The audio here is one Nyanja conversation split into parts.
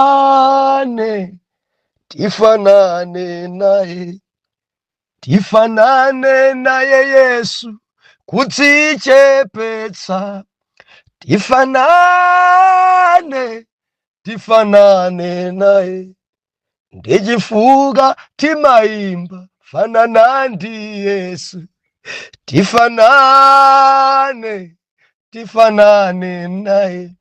Tifanane, tifanane naye, tifanane naye Yesu, kudzichepetsa. Tifanane, tifanane naye, ndichifukwa timayimba fanana ndi Yesu. Tifanane, tifanane naye,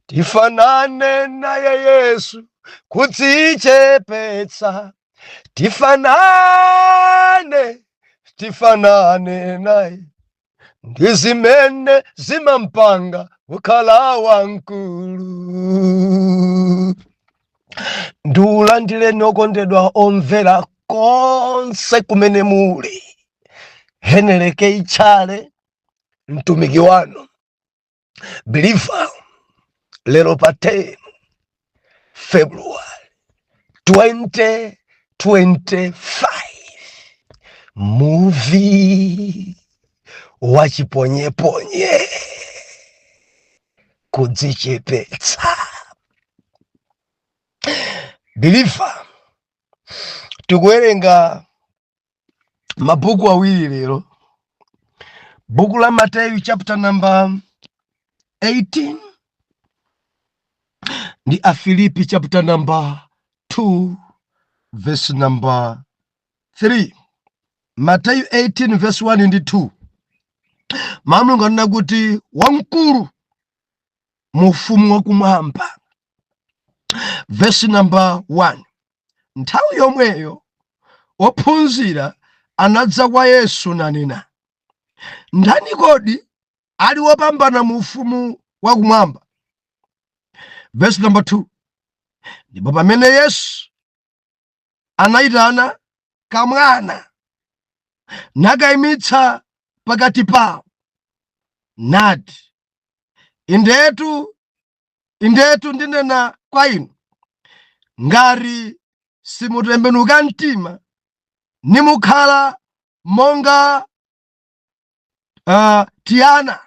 tifanane naye Yesu, kudzichepetsa. Tifanane, tifanane naye, ndi zimene zimampanga kukhala wamkulu. Ndiulandireni okondedwa omvera konse kumene muli. Henry K Tchale, mtumiki wanu believer, lero pa 10 February 2025, muvi wachiponyeponye, kudzichepetsa. Believer, tikuwerenga mabuku awiri lero, buku la Mateyu chapter number 18 ndi Afilipi chapter number 2 verse number 3. Mateyu 18 verse 1 ndi 2, Mulungu anena kuti wamkulu mu ufumu wakumwamba. Verse number 1: Nthawi yomweyo ophunzira anadza kwa Yesu nanena, "Ndani kodi ali wopambana mu ufumu wakumwamba?" Verse number 2: Ndipo pamene Yesu anayitana kamwana nakayimitsa pakati pawo, nati, "Indetu, indetu ndinena kwa inu, ngati simutembenuka mtima nimukhala monga tiana,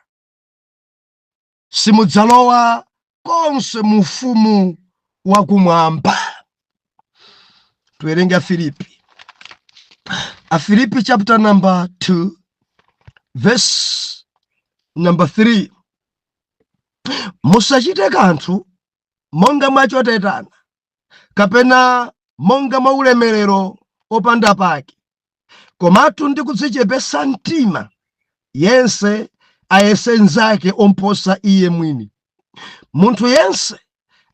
simudzalowa konse mu ufumu wakumwamba." Tuwerenge Afilipi, Afilipi chapter number 2 verse number 3: Musachite kanthu monga mwachotetana kapena monga mwa ulemerero opanda pake, komatu ndi kudzichepesa mtima yense ayese nzake omposa iye mwini. Munthu yense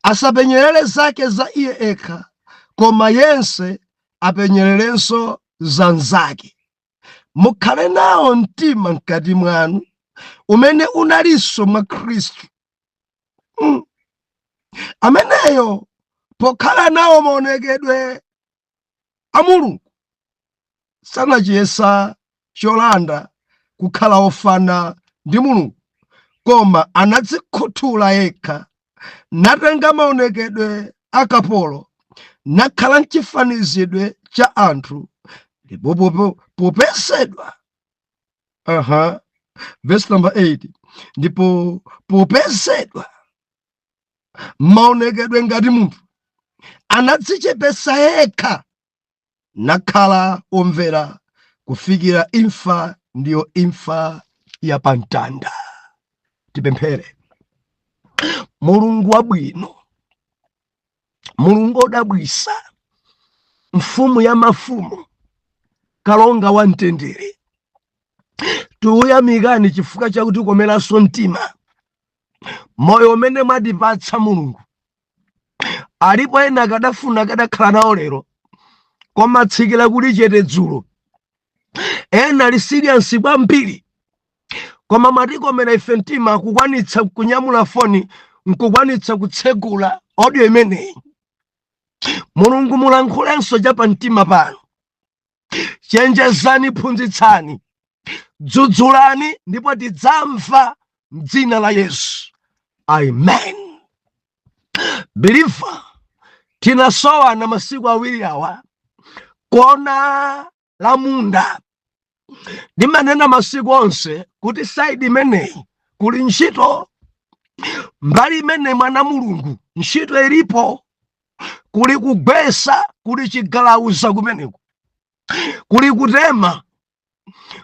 asapenyerere zake za iye ekha, koma yense apenyererenso za nzake. Mukhale nawo mtima mkati mwanu umene unalinso mwa Khristu, ameneyo pokhala nawo maonekedwe a Mulungu sanachiyesa cholanda kukhala ofana ndi Mulungu, koma anadzikhuthula yekha, natenga maonekedwe a kapolo, nakhala mchifanizidwe cha anthu. Ndipo popezedwa, aha, verse number 8: Ndipo popezedwa maonekedwe ngati munthu, anadzichepesa yekha, nakhala omvera kufikira imfa, ndiyo imfa ya pamtanda. Tipemphere. Mulungu wabwino, Mulungu odabwisa, mfumu ya mafumu, kalonga wa mtendere, tiuyamikani chifukwa chakuti komeranso mtima moyo umene mwatipatsa. Mulungu, alipo ena akadafuna akadakhala nawo lero, koma tsikira kuli chete dzulo. Ena ali serious kwambiri, koma mwatikomera ife mtima kukwanitsa kunyamula foni nkukwanitsa kutsegula audio imeneyi. Mulungu, mulankhulenso chapamtima pano. Chenjezani, phunzitsani, dzudzulani, ndipo tidzamva mdzina la Yesu, amen. Believer, tinasowana masiku awiri awa kona la munda. Ndimanena masiku onse kuti side imeneyi kuli ntchito. Mbali imene mwana Mulungu ntchito ilipo, kuli kugwesa, kuli chigalauza kumeneko, kuli kutema,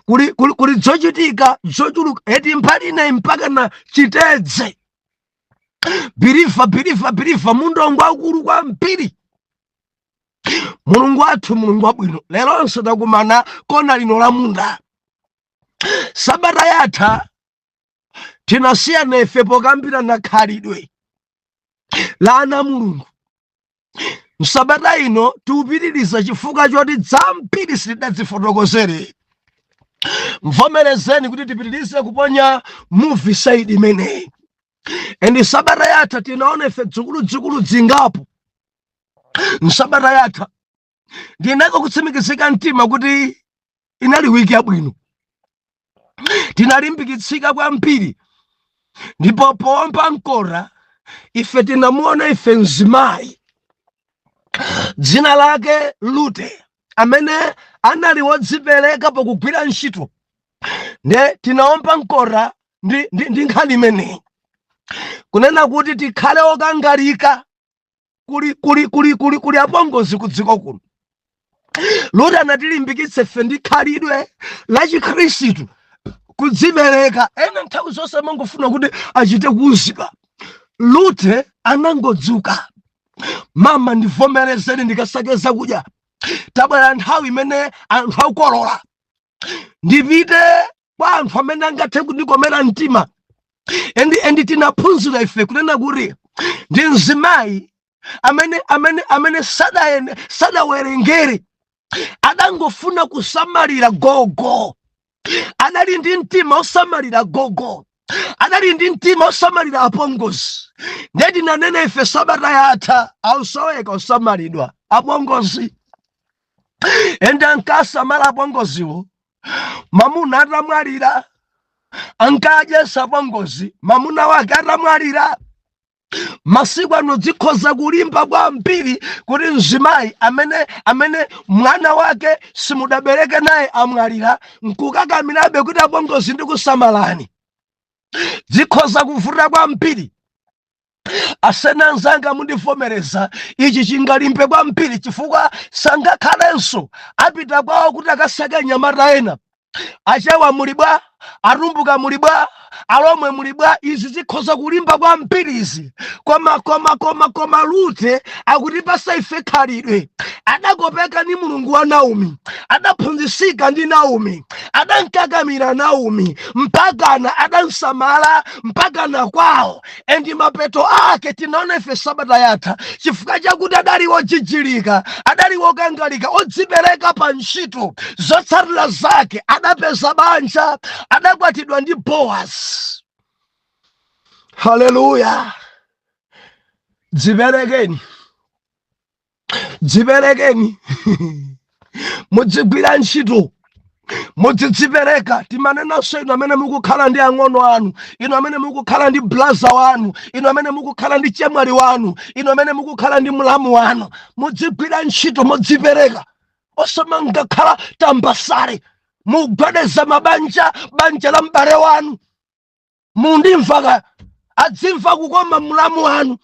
kuli zochitika zochuluka eti. Mbali inayi mpaka na Chitedze, believer, believer, believer, mundongo akulu kwambiri. Mulungu wathu, Mulungu wabwino. Leronso takumana kona lino la munda. Sabata yatha tinasiyana ife pokambirana khalidwe la ana Mulungu. Msabata ino tiupitiriza chifukwa choti zambiri sitidazifotokozere. Mvomerezeni kuti tipitirize kuponya muvi side imeneyi. And sabata yatha tinaona ife dzukuludzukulu dzingapo. Msabata yatha ndinako kutsimikizika mtima kuti inali wiki yabwino, tinalimbikitsika kwambiri. Ndipo powomba mkora ife tinamuona ife mzimayi dzina lake Lute amene anali wodzipereka pakugwira ntchito. Nde tinaomba mkora ndi nkhani imeneyi, kunena kuti tikhale okangalika. Kuli apongozi ku dziko kuno. Lute anatilimbikitsa ife ndi khalidwe la Chikhristu, kudzipereka. Ena nthawi zonse amangofuna kuti achite kuuzidwa. Lute anangodzuka, "Mama, ndivomerezeni ndikasake zakudya. Tabwera nthawi imene anthu akukolola, ndipite kwa anthu amene angathe kundikomera mtima." And tinaphunzira ife kunena kuti ndi mzimayi amene sadawerengere, adangofuna kusamalira gogo. Adali ndi mtima osamalira gogo, adali ndi mtima osamalira apongozi. Ndiye tinanena ife sabata yatha, ausoweka osamalidwa apongozi. And ankasamala apongoziwo mamuna atamwalira, ankadyesa apongozi mamuna wake atamwalira. Masiku ano zikhoza kulimba kwambiri kuti mzimayi amene mwana wake simudabereke naye amwalira, nkukakamirabe kuti apongozi ndi kusamalani. Zikhoza kuvuta kwambiri. Asena anzanga, mundivomereza, ichi chingalimbe kwambiri chifukwa sangakhalenso apita kwawo kuti akasake nyamata ena. Achewa muli bwa? Atumbuka muli bwa? Alomwe muli bwa? Izi zikhoza kulimba kwambiri izi. Koma Lute akutipasa ife khalidwe. Adakopeka ndi Mulungu wa Naomi, adaphunzitsika ndi Naomi, adankakamira Naomi mpakana adansamala mpakana kwawo. And mapeto ake tinaona ife sabata yatha, chifukwa chakuti adali wojijilika, adali wokangalika, odzipereka pa ntchito, zotsatira zake adapeza banja, adakwatidwa ndi Boaz. Haleluya! Dziperekeni, dziperekeni, mudzigwira ntchito, mudzidzipereka. Timanenanso inu amene mukukhala ndi ang'ono anu, inu amene mukukhala ndi blaza wanu, inu amene mukukhala ndi chemwali wanu, inu amene mukukhala ndi mlamu wanu, mudzigwira ntchito mudzipereka, osamangakhala tambasale mugwedeza mabanja, banja la m'bale wanu. Mundimva ka? Adzimva kukoma mlamu wanu,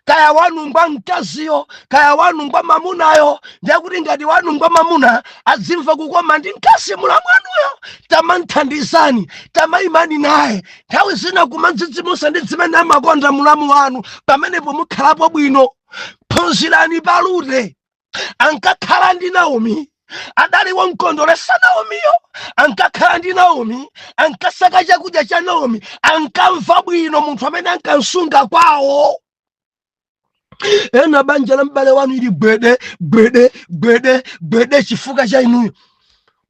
kaya wanu ngwa mkaziyo, kaya wanu ngwa mamunayo. Ndiye kuti ngati wanu ngwa mamuna, adzimva kukoma ndi mkazi mlamu wanuyo. Tamanthandizani, tamayimani naye, nthawi zina kumadzidzimusa ndi zimene amakonda mlamu wanu. Pamenepo mukhalapo bwino. Phunzirani pa Lute. Ankakhala ndi Naomi, adali womkondolesa Naomiyo. Ankakhala ndi Naomi, ankasaka chakudya cha Naomi, ankamva bwino munthu amene ankansunga kwawo. Ena banja la m'bale wanu ili gwede gwede gwede gwede chifukwa cha inuyo,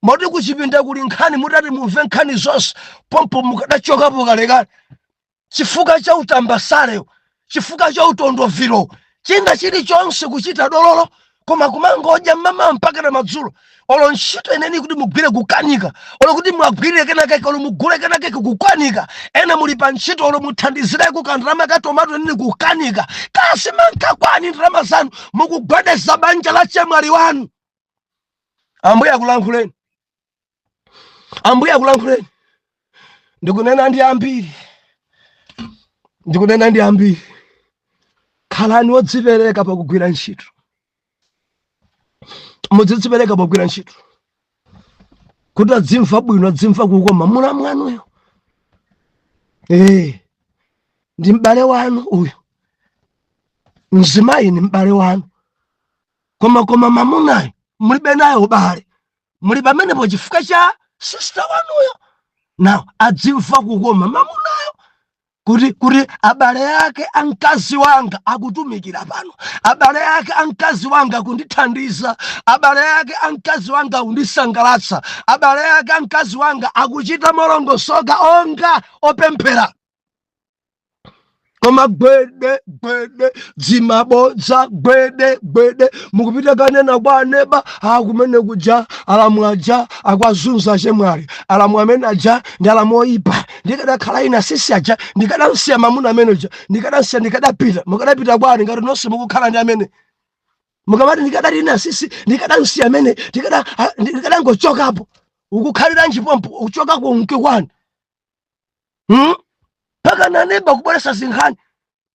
moti kuchipinda kuli nkhani, mutati mumve nkhani zonse pompo mukadachokapo kalekale, chifukwa cha utambasalewo, chifukwa cha utondoviro, china chilichonse kuchita dololo, koma kumangodya mama mpaka na madzulo. Olo ntchito ineni kuti mugwire kukanika, olo kuti mwagwirire kenakake, olo mugule kenakake kukanika. Ena muli pa ntchito, olo muthandizireko kandalama ka tomato ineni kukanika. Kasi mankakwani ndalama zanu, mukugwedeza banja la chemwali wanu. Ambuye akulankhuleni, Ambuye akulankhuleni. Ndikunena ndi ambiri, Ndikunena ndi ambiri, khalani wodzipereka pakugwira ntchito. Mudzidzipereka pogwira ntchito kuti adzimva bwino, adzimva kukoma mulamu wanuyo. Ndi m'bale wanu uyu, mzimayi ni m'bale wanu, koma mamunayo mulibe naye ubale, muli pamenepo chifukwa cha sister wanuyo. Now adzimva kukoma mamunayo kuti abale ake amkazi wanga akutumikira pano, abale ake amkazi wanga akundithandiza, abale ake amkazi wanga akundisangalatsa, abale ake amkazi wanga akuchita molongosoka onga opemphera. Koma gwede gwede, dzimabodza gwede gwede, mukupita kanena kwa aneba akumene kuja, alamu aja akwazunza chemwali, alamu amene aja ndi alamu oyipa. Ndikadakhala ina sisi aja, ndikadamsiya mamuna amene uja, ndikadamsiya, ndikadapita. Mukadapita kwani ngati nonse mukukhala ndi amene mukamati ndikadati ina sisi ndikadamsiya amene, ndikadangochokapo? Ukukhalira njipompo uchoka kunke kwani? Mpaka naneba kubweresa zinkhani.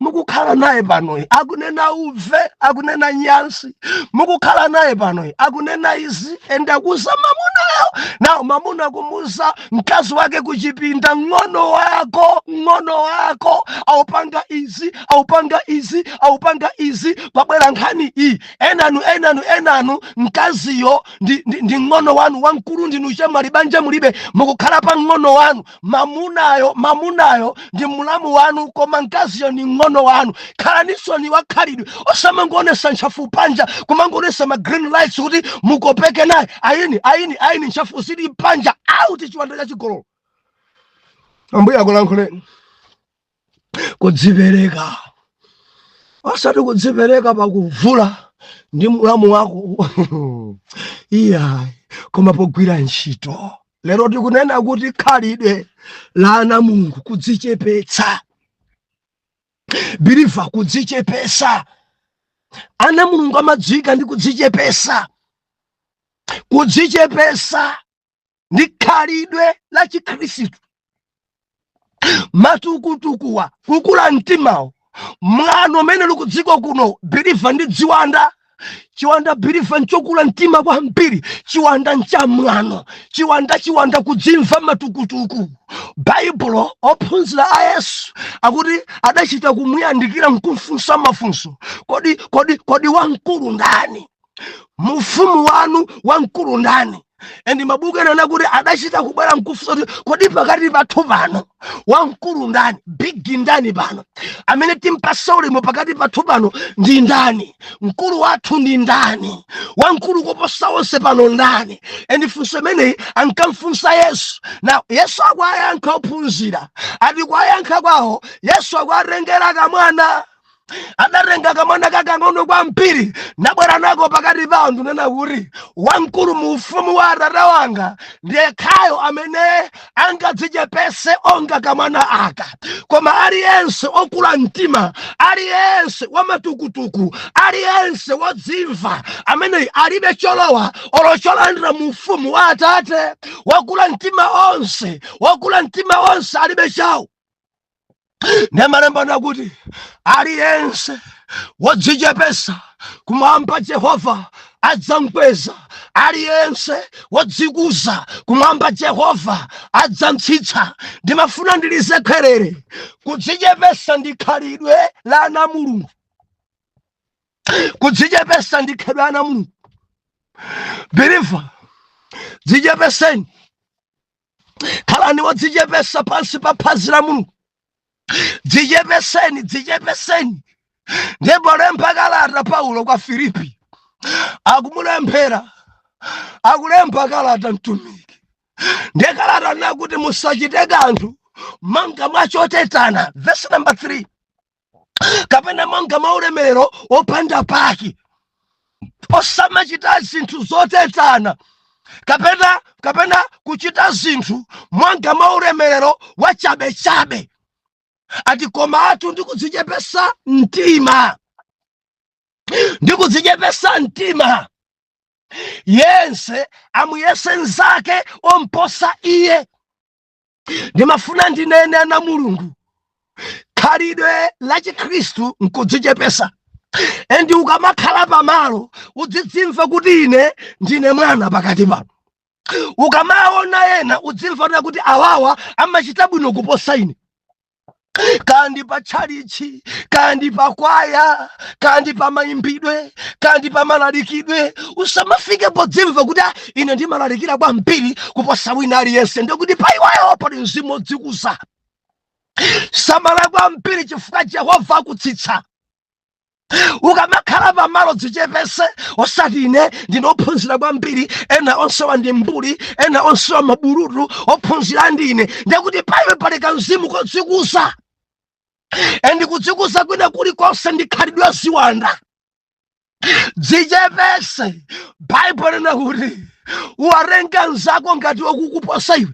Mukukhala naye panoyi akunena uve, akunena nyansi. Mukukhala naye panoyi akunena izi, endakuza mamunayo nawo, mamuna kumuza mkazi wake kuchipinda, "Ng'ono wako, ng'ono wako aupanga izi, aupanga izi, aupanga izi." Pabwera nkhani iyi, enanu, enanu, enanu, mkaziyo ndi ng'ono wanu wamkulu, ndinu chemwali, banja mulibe, mukukhala pa ng'ono wanu. Mamunayo, mamunayo ndi mulamu wanu, koma mkaziyo ni ng'ono wanu. Khalanisoni wakhalidwe, osamangoonesa ntchafu panja, kumangoonesa ma green lights kuti mukopeke naye. Ayini, ayini, ayini, ntchafu zili panja, out. Chiwanda cha chigololo. Ambuye akulankhuleni. Kudzipereka, osati kudzipereka pakuvula ndi mulamu wako, iyayi, koma pogwira ntchito. Lero tikunena kuti khalidwe la ana Mulungu, kudzichepetsa. Believer, kudzichepesa. Ana Mulungu amadziwika ndi kudzichepesa. Kudzichepesa ndi khalidwe la Chikhristu. Matukutukuwa, kukula mtimawo, mwano umene likudziko kuno, believer, ndi dziwanda. Chiwanda, believer, nchokula mtima kwambiri. Chiwanda nchamwano. Chiwanda, chiwanda kudzimva matukutuku. Baibulo, ophunzira a Yesu akuti adachita kumuyandikira nkumfunsa mafunso: Kodi wamkulu ndani mufumu wanu? Wamkulu ndani?" And mabuku ena anakuti adachita kubwera nkufunsa kuti, "Kodi pakati pathu pano wamkulu ndani? Big ndani pano amene timpasa ulemu pakati pathu pano ndi ndani? Mkulu wathu ndi ndani? Wamkulu kuposa onse pano ndani?" And funso imeneyi ankamfunsa Yesu. Na Yesu akuwayankha ophunzira, ati kuwayankha kwawo, Yesu akuatengera kamwana, adatenga kamwana kakang'ono kwambiri nabwera nako pakati pawo, ndinena kuti wamkulu mu ufumu wa Atate wanga ndiye khayo amene angadzichepese onga kamwana aka. Koma aliyense okula mtima, aliyense wamatukutuku, aliyense wodzimva, amene alibe cholowa olo cholandira mu ufumu wa Atate. Wakula mtima onse, wakula mtima onse alibe chawo. Nemalemba kuti aliyense wodzichepesa kumwamba Jehova adzamkweza, aliyense wodzikuza kumwamba Jehova adzamtsitsa. Ndimafuna ndilize kherere, kudzichepesa ndi khalidwe la ana Mulungu. Kudzichepesa ndi khalidwe la ana Mulungu. Believer, dzichepeseni, khalani wodzichepesa pansi pa phazi la Mulungu. Dzichepeseni, dzichepeseni. Ndipo lemba kalata Paulo kwa Filipi, akumulembera, akulemba kalata mtumiki, ndiye kalata nakuti musachite kanthu manga mwachotetana, verse number 3, kapena monga mwa ulemerero wopanda paki. Osamachita zinthu zotetana kapena kuchita zinthu mwanga mwa ulemerero wa chabechabe, ati komatu ndikudzichepesa mtima, ndikudzichepesa mtima, yense amuyese nzake omposa iye. Ndimafuna ndinene, ana Mulungu, khalidwe la Mulungu ndi kudzichepesa. Khalidwe la Chikhristu nkudzichepesa. And ukamakhala pamalo udzidzimva kuti ine ndine mwana pakati pano. Ukamaona ena udzimva kuti awawa amachita bwino kuposa ine. Kandi pa tchalichi, kandi pa kwaya, kandi pa mayimbidwe, kandi pa malalikidwe, usamafike podzimva kuti, "Ah, ine ndimalalikira kwambiri kuposa wina aliyense." Ndikuti pa iweyo pali mzimu wodzikuza. Samala kwambiri, chifukwa Jehova akutsitsa. Ukamakhala pamalo dzichepese, osati ine ndinophunzira kwambiri, ena onsewa ndi mbuli, ena onsewa mabulutu, ophunzira ndine. Ndekuti paiwe pali kamzimu kodzikuza. And kudzikuza kwina kulikonse ndi khalidwe ziwanda. Dzichepese. Baibulo lina kuti uwarenga mzako ngati okukuposa iwe.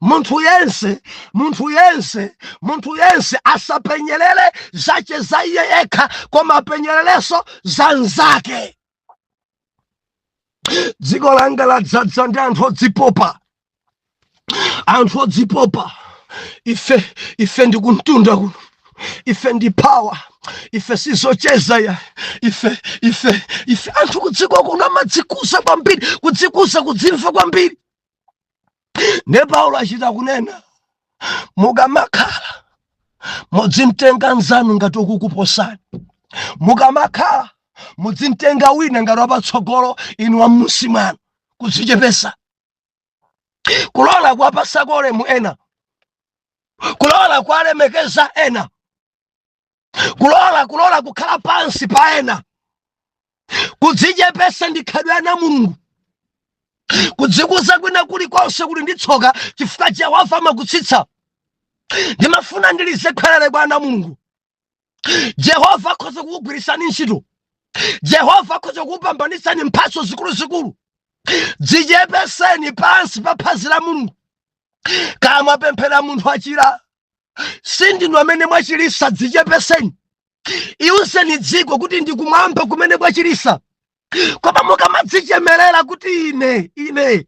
Munthu yense, munthu yense, munthu yense asapenyerere zache za iye yekha, koma apenyererenso za nzake. Dziko langa ladzadza ndi anthu odzipopa, anthu odzipopa. Ife ndi kumtunda kuno, ife ndi power, ife sizocheza ya ife, ife, ife. Anthu kudziko kuno amadzikuza kwambiri, kudzikuza, kudzimva kwambiri. Ne Paulo achita kunena, mukamakhala mudzimtenga nzanu ngati okukuposani. Mukamakhala mudzimtenga wina ngati wapatsogolo, inu wammusi mwanu. Kudzichepesa, kulola kuwapasako ulemu ena, kulola kuwalemekeza ena, kulola kukhala pansi pa ena. Kudzichepesa ndi khalidwe ana Mulungu. Kudzikuza kwina kulikonse kuli ndi tsoka, chifukwa Jehova amakutsitsa. Ndimafuna ndilize khwerere kwa ana Mulungu. Jehova akhoza kukugwirisani ntchito, Jehova akhoza kukupambanisani mphatso zikuluzikulu. Dzichepeseni pansi pa phazi la Mulungu. Kamwapemphera munthu achira, sindinu amene mwachilisa. Dzichepeseni, iuzeni dziko kuti ndikumwamba kumene kwachilisa. Koma mukamadzichemerera kuti ine, ine,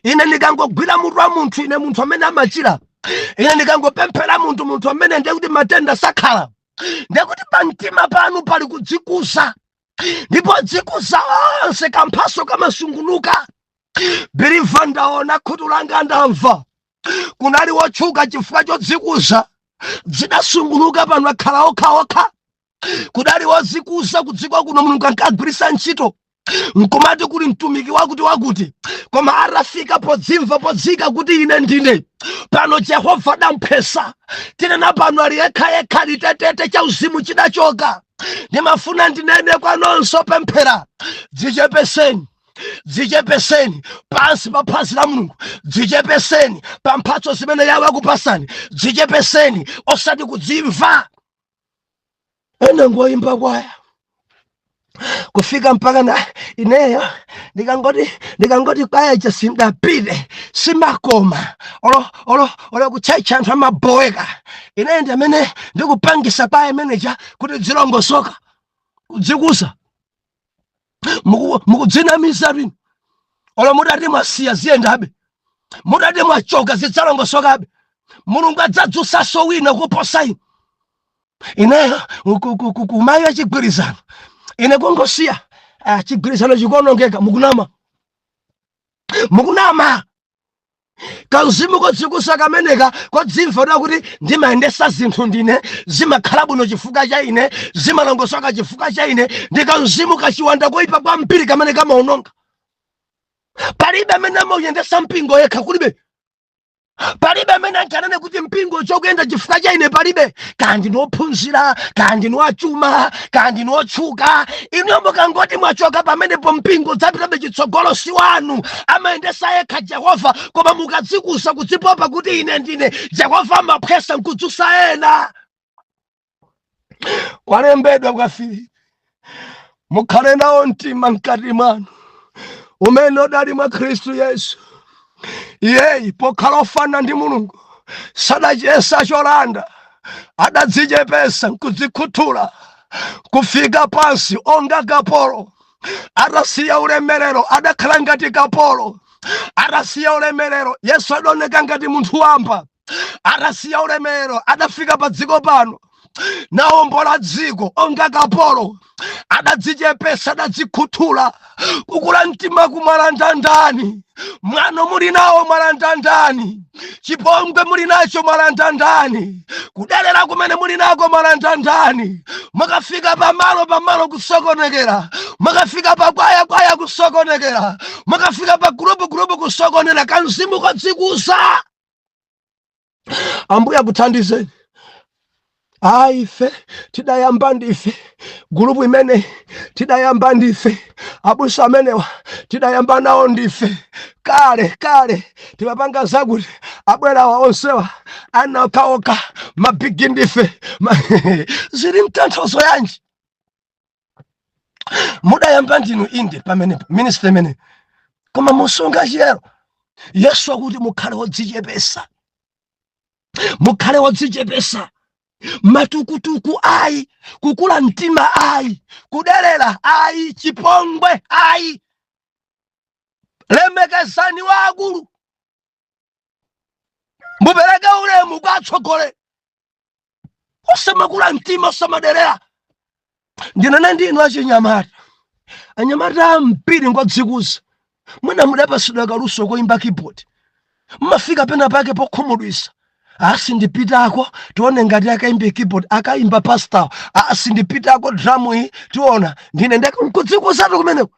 ine, ndikangogwira mutu wa munthu, ine munthu amene amachira, ine ndikangopemphera munthu, munthu amene, ndiye kuti matenda sakhala, ndiye kuti pamtima panu pali kudzikuza. Ndipo dzikuza onse kamphaso kamasungunuka. Believer, ndaona, khutu langa ndamva, kunali wotchuka, chifukwa chodzikuza zidasungunuka, pano akhala okhaokha. Kudali wodzikuza kudziko kuno, Mulungu ankagwirisa ntchito, nkumati kuli mtumiki wakuti wakuti, koma atafika podzimva, podzika kuti ine ndine, pano Jehova adamphesa. Tinena pano ali yekhayekha, litetete, cha uzimu chidachoka. Ndimafuna ndinene kwa nonse opemphera, dzichepeseni, dzichepeseni pansi pa phazi la Mulungu, dzichepeseni pa mphatso zimene Yawe akupasani, dzichepeseni, osati kudzimva. Ena ngoyimba kwaya, kufika mpaka na ineyo ndikangoti kwaya ija sindapite, simakoma, olo kutchaitcha anthu amaboweka. Ineyo ndi amene ndikupangisa kwaya imeneja kuti dzilongosoka. Kudzikuza, mukudzinamiza bwino. Olo mudati mwasiya, ziyendabe. Mudati mwachoka, zidzalongosokabe. Mulungu adzadzusanso wina kuposa inu. Ineyo kumayi achigwirizano, ine kungosiya, ah, chigwirizano chikuonongeka. Mukunama, mukunama. Kamzimu kodzikuza kameneka, kodzimva da kuti ndimayendesa zinthu ndine, zimakhala bwino chifukwa cha ine, zimalongosoka chifukwa cha ine, ndi kamzimu kachiwanda koyipa kwambiri kamene kamaononga. Palibe amene amauyendesa mpingo yekha, kulibe. Palibe amene ankanene kuti mpingo chokuyenda chifukwa cha ine, palibe. Kandi ndinophunzira, kandi ndinowachuma, kandi ndinotchuka, inuyo mukangoti mwachoka pamenepo, mpingo udzapitabe chitsogolo. Si wanu, amayendesa yekha Jehova. Koma mukadzikuza, kudzipopa kuti ine ndine, Jehova amaphwesa nkudzusa ena. Kwalembedwa kwa Filipi, mukhale nawo mtima mkati mwanu umene udali mwa Khristu Yesu. Iyeyi pokhala ofana ndi Mulungu sadachiyesa cholanda, adadzichepesa nkudzikhuthula kufika pansi onga kapolo. Atasiya ulemerero adakhala ngati kapolo. Atasiya ulemerero, Yesu adaoneka ngati munthu wamba. Atasiya ulemerero adafika pa dziko pano nawombola dziko onga kapolo. Adadzichepesa, adadzikhuthula. Kukula mtima kumwalanda ndani? Mwano muli nawo mwalanda ndani? Chipongwe muli nacho mwalanda ndani? Kudelera kumene muli nako mwalanda ndani? Mukafika pamalo pamalo kusokonekera, mukafika pa kwaya kwaya kusokonekera, mukafika pa group group kusokonera, kamzimu kodzikuza. Ambuye akuthandizeni. Ayi, ife tidayamba ndife group imene tidayamba ndife, abusa amenewa tidayamba nawo ndife, kale kale timapanga zakuti abwerawa onsewa ana okhaokha mabigi ndife. Zili mtanthauzo yanji? Mudayamba ndinu inde pamenepo ministry imene, koma musunga chiyero. Yesu akuti mukhale wodzichepesa, mukhale wodzichepesa. Matukutuku ayi, kukula mtima ayi, kudelera ayi, chipongwe ayi. Lemekezani waakulu, mupereke ulemu kwa atsogoleri. Osamakula mtima, osamaderera. Ndinene ndinu achinyamata, anyamata ambiri ngodzikuza. Mwina mudapasidwa kaluso koimba keyboard, mmafika pena pake pokhumudwisa. Asi ndipitako, tione ngati akaimbe keyboard, akaimba pastor. Asi ndipitako, drum iyi tiona ndine ndekudzikuzatu kumeneko.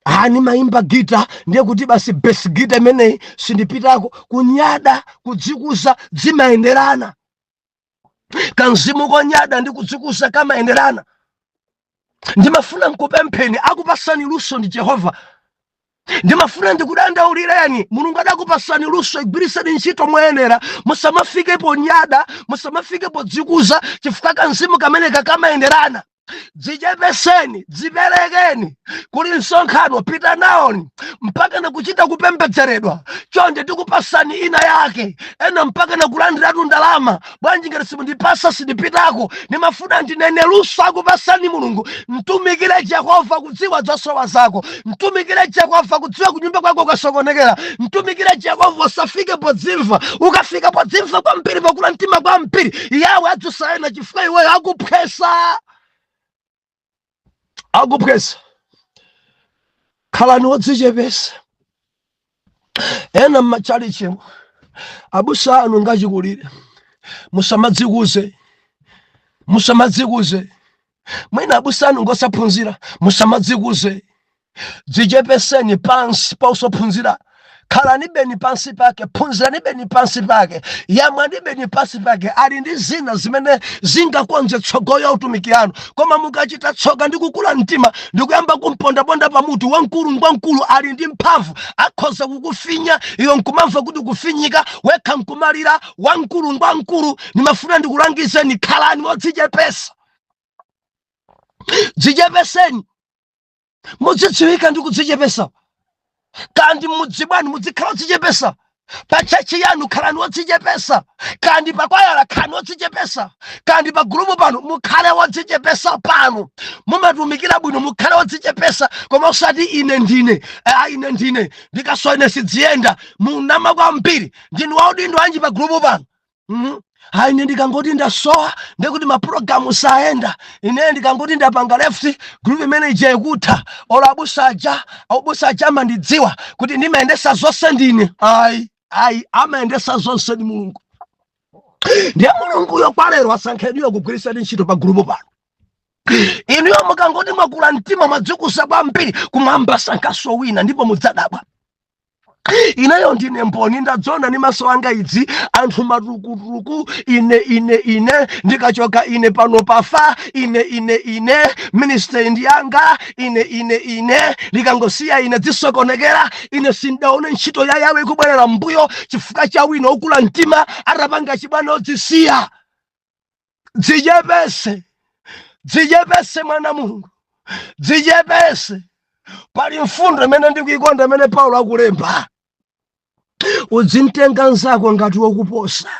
Ani maimba gita, ndiye kuti basi bass guitar imeneyi sindipitako. Kunyada, kudzikuza zimayenderana. Kamzimu konyada ndi kudzikuza kamayenderana. Ndimafuna nkupempheni, akupasani luso ndi Jehova. Ndimafuna ndikudandaulireni, Mulungu adakupasani luso, igwiriseni ntchito moyenera. Musamafike ponyada, musamafike podzikuza, chifukwa kamzimu kameneka kamayenderana. Dzichepeseni, dziperekeni. Kuli msonkhano, pita nawoni mpaka nakuchita kupembedzeredwa. Chonde tikupasani ina yake, ena mpaka nakulandiratu ndalama. Bwanji ngati simundipasa sindipitako? Ndimafuna ndinene, luso akupasani Mulungu, mtumikire Jehova kudziwa zosowa zako, mtumikire Jehova kudziwa kunyumba kwako ukasokonekera, mtumikire Jehova. Usafike podzimva. Ukafika podzimva kwambiri, pokula mtima kwambiri, yawe adzusayena chifukwa iweyo akuphwesa, akuphwesa. Khalani wodzichepesa. Ena mmachalichimo, abusa anu ngachikulire, musamadzikuze, musamadzikuze. Mwina abusa anu ngosaphunzira, musamadzikuze. Dzichepeseni pansi pa usophunzira, khalani beni pansi pake, phunzirani beni pansi pake, yamwani beni pansi pake. Ali ndi zina zimene zingakonze tsogolo ya utumiki yanu. Koma mukachita tsoka ndi kukula mtima ndikuyamba kumpondaponda pamutu, wamkulu ngwamkulu, ali ndi mphamvu, akhoza kukufinya iwe nkumamva kuti kufinyika wekha nkumalira. Wamkulu ngwamkulu. Ndimafuna ndikulangizeni, khalani wodzichepesa, dzichepeseni, mudzidziwika ndi kudzichepesa. Kandi mudzi mwanu muzikhala odzichepesa, pa church yanu khalani wodzichepesa, kandi pa kwayala khalani wodzichepesa, kandi pa group pano mukhale wodzichepesa. Pano mumatumikira bwino, mukhale wodzichepesa, koma usati ine ndine, ine ndine, ndikaso ine sidziyenda. Munama kwambiri. Ndinu waudindo anji pa group pano? Hayi, ine ndikangoti ndasowa ndekuti mapulogalamu sayenda. Ine ndikangoti ndapanga left, group imene ija ikutha. Olo abusa aja, abusa aja amandidziwa kuti ndimayendesa zonse ndine. Ayi, ayi, amayendesa zonse ndi Mulungu. Ndiye Mulunguyo kwa lero asankheniyo kugwirisani ntchito pa group pano. Inuyo mukangoti mwakula mtima, mwadzikuza kwambiri, kumwamba sankhaso wina, ndipo mudzadabwa. Ineyo ndine mboni, ndadziona ndi maso anga idzi. Anthu matukutuku, ine ine ine, ndikachoka ine pano pafa ine ine ine, ministry ndi yanga, ine ine ine, ndikangosiya ine dzisokonekera. Ine sindaone ntchito ya Yawe ikubwerera mbuyo chifukwa cha wina okula mtima atapanga chibwana odzisiya. Dzichepese, dzichepese mwana Mulungu, dzichepese. Pali mfundo imene ndikuikonda imene Paulo akulemba: udzimtenga nzako ngati wokuposa.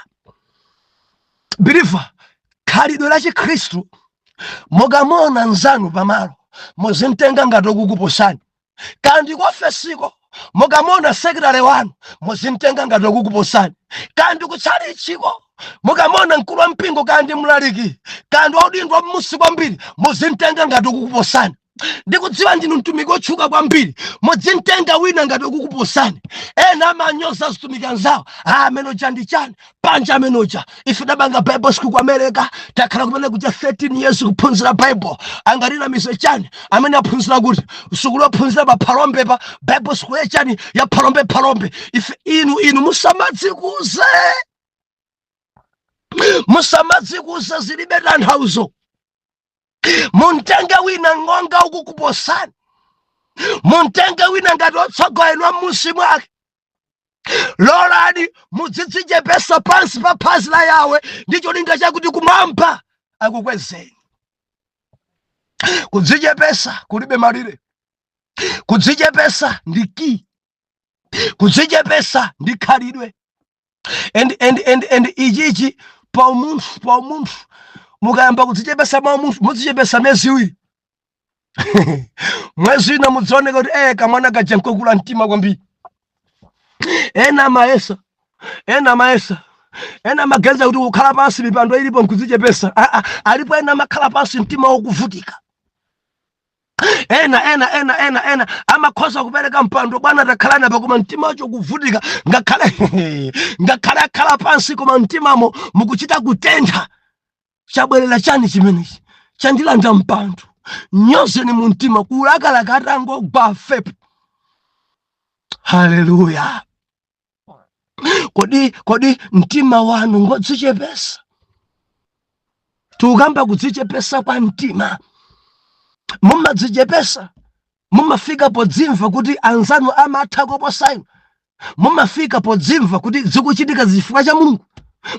Believer, khalidwe la Chikhristu, mukamona nzanu pamalo muzimtenga ngati wokukuposani. Kandi kuofesiko Mukamona secretary wanu, muzimtenga ngati okukuposani. Kandi kutchalichiko, mukamona mkulu wa mpingo, kandi mlaliki, kandi waudindwa mmusi kwambiri, muzimtenga ngati okukuposani. Ndikudziwa ndinu mtumiki otchuka kwambiri, muzimtenga wina ngati okukuposani. Ena amanyoza zitumiki anzawo. Ah, amene uja ndi chani panja amene uja? Ife tabanga Bible school ku America, takhala kumene kuja 13 years kuphunzira Bible, angatinamize chani? Amene aphunzira kuti sukulu ophunzira pa Phalombe, pa Bible school yachani ya Phalombe? Phalombe ife. Inu musamadzikuze, musamadzikuze, zilibe tanthauzo. Muntenge wina ngonga ukukuposani, muntenge wina ngati otsogoledwa m'musi mwake. Lolani mudzidzichepesa pansi pa phazi la Yawe ndi cholinga chakuti kumwamba akukwezeni. Kudzichepesa kulibe malire. Kudzichepesa ndi key, kudzichepesa ndi khalidwe. And ichichi pa umunthu, mukayamba kudzichepesa mwa umunthu, mudzichepesa miyezi 2, mwezi ina mudzioneka kuti kamwana kaja nkokula mtima kwambiri. Ena amayesa, ena amayesa, ena amaganiza kuti kukhala pansi mipando ilipo nkudzichepesa. Ah, ah, alipo ena amakhala pansi mtima wokuvutika. Ena amakhoza kupereka mpando, "Bwana, takhalani apa," koma mtima wacho kuvutika. Ngakhale akhala pansi, koma mtimamo mukuchita kutentha. Chabwerera chani chimenechi? Chandilanda mpando. Nyozeni mu mtima, kulakalaka atangogwa fepo. Haleluya! Kodi mtima wanu ngodzichepesa? Tikukamba kudzichepesa kwa mtima. Mumadzichepesa? Mumafika podzimva kuti anzanu amatha koposa inu? Mumafika podzimva kuti zikuchitika zifukwa cha Mulungu?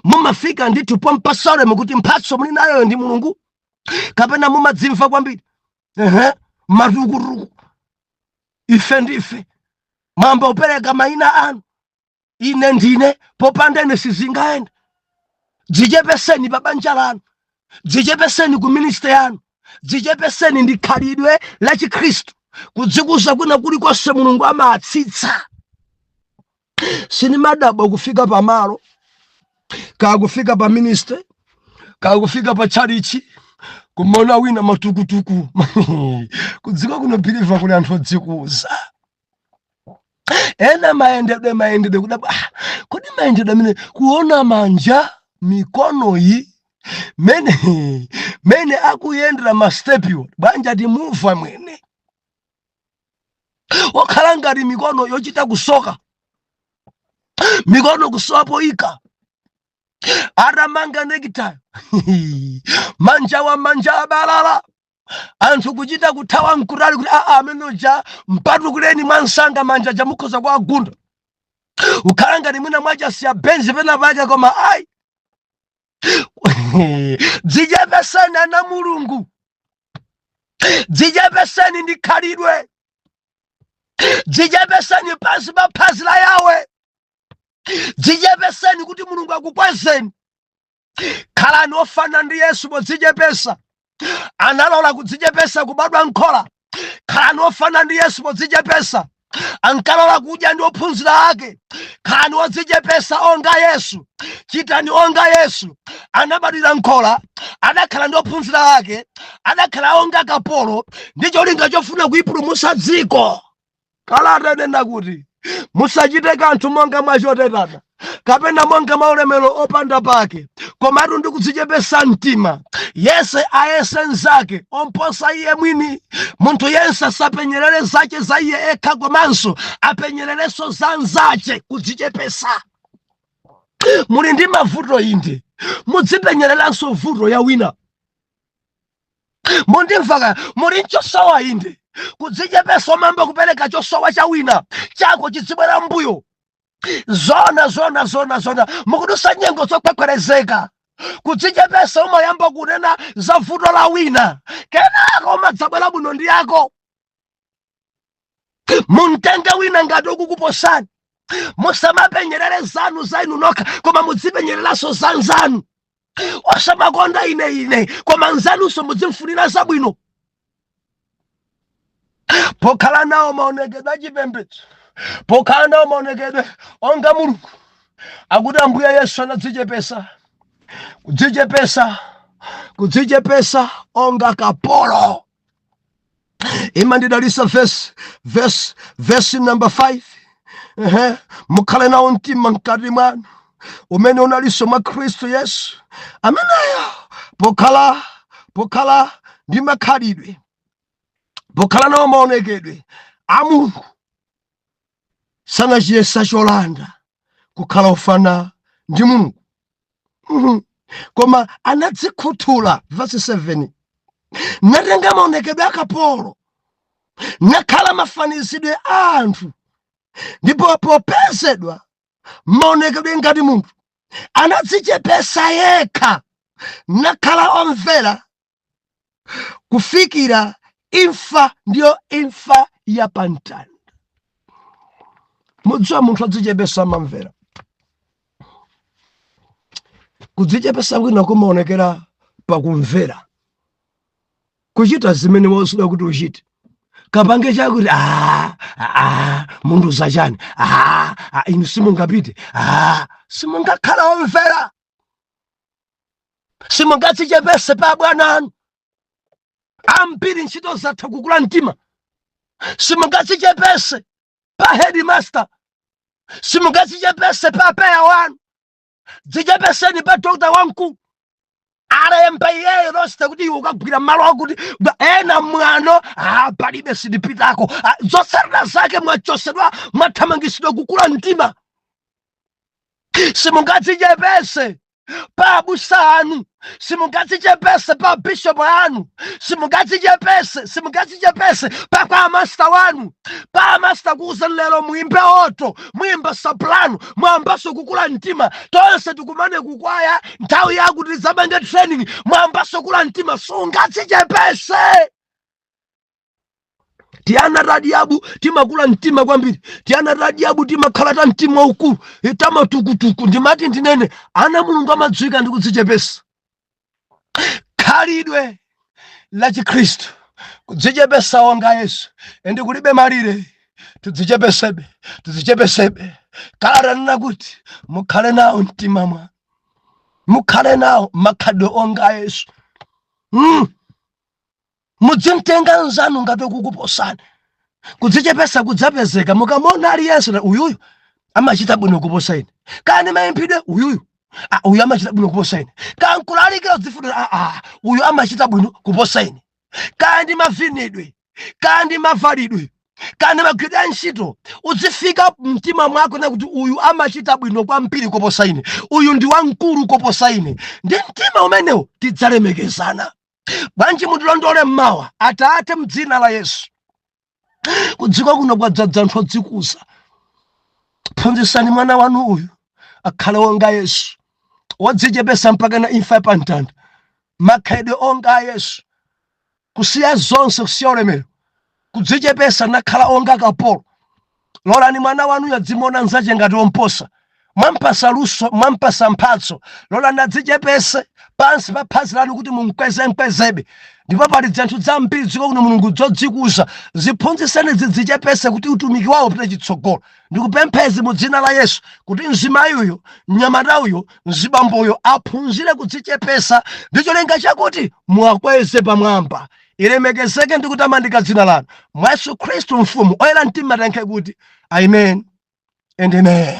Mumafika ndithu pompasole kuti mphatso muli nayoyo ndi Mulungu, kapena mumadzimva kwambiri? Ehe, matukutuku, ife ndife, mwamba upereka mayina anu, ine ndine, popanda ine sizingayenda. Dzichepeseni pa banja lanu, dzichepeseni ku ministry yanu, dzichepeseni ndi khalidwe la Chikhristu. Kudzikuza kwina kulikonse Mulungu amatsitsa. Sinimadabwa kufika pamalo, kakufika pa ministry, kakufika pa chalichi, kumona wina matukutuku. Kudziko kuno, believer, kuli anthu odzikuza. Ena mayendedwe, mayendedwe, kudabwa, ah, kodi mayendedwe amene kuona manja, mikonoyi, mene akuyendera mastepiwo bwanja? Timuva mwene okhala ngati mikono yochita kusoka, mikono kusowa poyika, atamanga nekitayo, manja wa manja abalala, anthu kuchita kuthawa mkutali kuti aa, amene uja mpatukuleni mwansanga, manja jamukhoza kuagunda. Ukhala ngati mwina mwachasiya benzi pena pake, koma ayi. Dzichepeseni, ana Mulungu, dzichepeseni ndi khalidwe. Dzichepeseni pansi pa phazi la Yawe, dzichepeseni kuti Mulungu akukwezeni. Khalani ofanana ndi Yesu podzichepesa. Analola kudzichepesa kubadwa nkhola. Khalani ofanana ndi Yesu podzichepesa. Ankalola kudya ndi ophunzira ake. Khalani odzichepesa onga Yesu, chitani onga Yesu. Anabadwira nkhola, adakhala ndi ophunzira ake, adakhala onga kapolo ndi cholinga chofuna kuipulumutsa dziko. Kalata inena kuti musachite kanthu monga mwachotetana kapena monga mwa ulemero opanda pake, komatu ndi kudzichepesa mtima yense ayese nzake omposa iye mwini. Munthu yense asapenyerere zache za iye ekha, komanso apenyererenso za nzache. Kudzichepesa. Muli ndi mavuto inde, mudzipenyereranso vuto ya wina. Mundimvaka? Muli nchosowa inde, kudzichepesa omamba kupereka chosowa cha wina, chako chidzibwera mbuyo. Zona, zona, zona, zona. Mukudusa nyengo zokhwekhwerezeka, kudzichepesa umayamba kunena za vuto la wina, kenako umadzabwera bwino ndi yako. Muntenge wina ngati okukuposani. Musamapenyerere zanu za inu nokha, koma mudzipenyereranso za nzanu. Osamakonda ine ine, koma nzanunso mudzimfunira zabwino. Pokhala nawo maonekedwe achipembedzo, Pokhala nawo maonekedwe onga Mulungu, akuti Ambuye Yesu anadzichepesa, kudzichepesa, kudzichepesa onga kapolo. Imandidalisa verse number 5. Ehe, mukhale nawo mtima mkati mwanu umene unalinso mwa Khristu Yesu, ameneyo pokhala ndi makhalidwe, pokhala nawo maonekedwe a Mulungu, sanachiyesa cholanda kukhala ofana ndi Mulungu, koma anadzikhuthula, verse 7, natenga maonekedwe akapolo, nakhala mafanizidwe a anthu, ndipo popezedwa maonekedwe ngati munthu, anadzichepesa yekha, nakhala omvera kufikira imfa, ndiyo imfa ya pamtanda. Mudziwa, munthu adzichepesa amamvera. Kudzichepesa kwina kumaonekera pakumvera, kuchita zimene wauzidwa kuti uchite. Kapange chakuti, ah, ah, munthu zachani? Ah, ah, inu simungapite. Ah, simungakhala omvera, simungadzichepese pa bwana anu. Ambiri ntchito zatha kukula mtima. Simungadzichepese pa headmaster, simungadzichepese pa PEA wanu. Dzichepeseni pa dokta wamkulu, alemba iyeyo roster kuti iwe ukagwira malo akuti. Ena mwano, ah, palibe, sindipitako. Ah, zotsatira zake mwachosedwa, mwathamangisidwa, kukula mtima. Simungadzichepese pa abusa anu, simungadzichepese pa bishop anu, simungadzichepese, simungadzichepese pa kwa master wanu, pa master kuuza lero muimbe alto, muimba soprano, mwambaso kukula mtima. Tonse tikumane kukwaya nthawi yakuti tidzapange training, mwambaso kula mtima, sungadzichepese. Tiana tadiabu timakula mtima kwambiri, tiana tadiabu timakhala ta mtima waukulu, tamatukutuku. Ndimati ndinene, ana Mulungu amadziwika ndi kudzichepesa. Khalidwe la Chikhristu, kudzichepesa wonga Yesu, and kulibe malire. Tidzichepesebe, tidzichepesebe. Kalata nena kuti mukhale nawo mtima mwa, mukhale nawo makhalidwe onga Yesu. Mudzimtenga nzanu ngati okukuposani. Kudzichepesa kudzapezeka mukamona aliyense na uyuyu amachita bwino kuposa ine. Kani mayimbidwe, uyuyu, ah, uyu amachita bwino kuposa ine. Kankulalikira, udzifunira, ah, ah, uyu amachita bwino kuposa ine. Kandi mavinidwe, kandi mavalidwe, kandi magwiridwe a ntchito, udzifika mtima mwako na kuti uyu amachita bwino kwambiri kuposa ine, uyu ndi wamkulu kuposa ine. Ndi mtima umenewo tidzalemekezana. Bwanji mutilondole mmawa? Atate, mdzina la Yesu, kudziko kuno kwadzadza anthu odzikuza. Phunzitsani mwana wanu uyu akhale wonga Yesu, wodzichepesa mpaka na imfa yapamtanda, makhalidwe onga a Yesu, kusiya zonse, kusiya ulemero, kudzichepesa nakhala onga kapolo. Lolani mwana wanuyo adzimuona nzache ngati womposa. Mwampasa luso, mwampasa mphatso, lolani adzichepese pansi pa phazi lanu kuti mumkweze mkwezebe. Ndipo pali zinthu zambiri dziko kuno, Mulungu, zodzikuza, ziphunzitseni zidzichepese kuti utumiki wawo upite chitsogolo. Ndikupemphezi mu dzina la Yesu kuti mzimayi uyo, mnyamata uyo, mzibamboyo aphunzire kudzichepesa ndi cholinga chakuti muwakweze pamwamba. Ilemekezeke ndi kutamandika dzina lanu mwa Yesu Khristu Mfumu. Oyera mtima tankhe kuti amen and amen.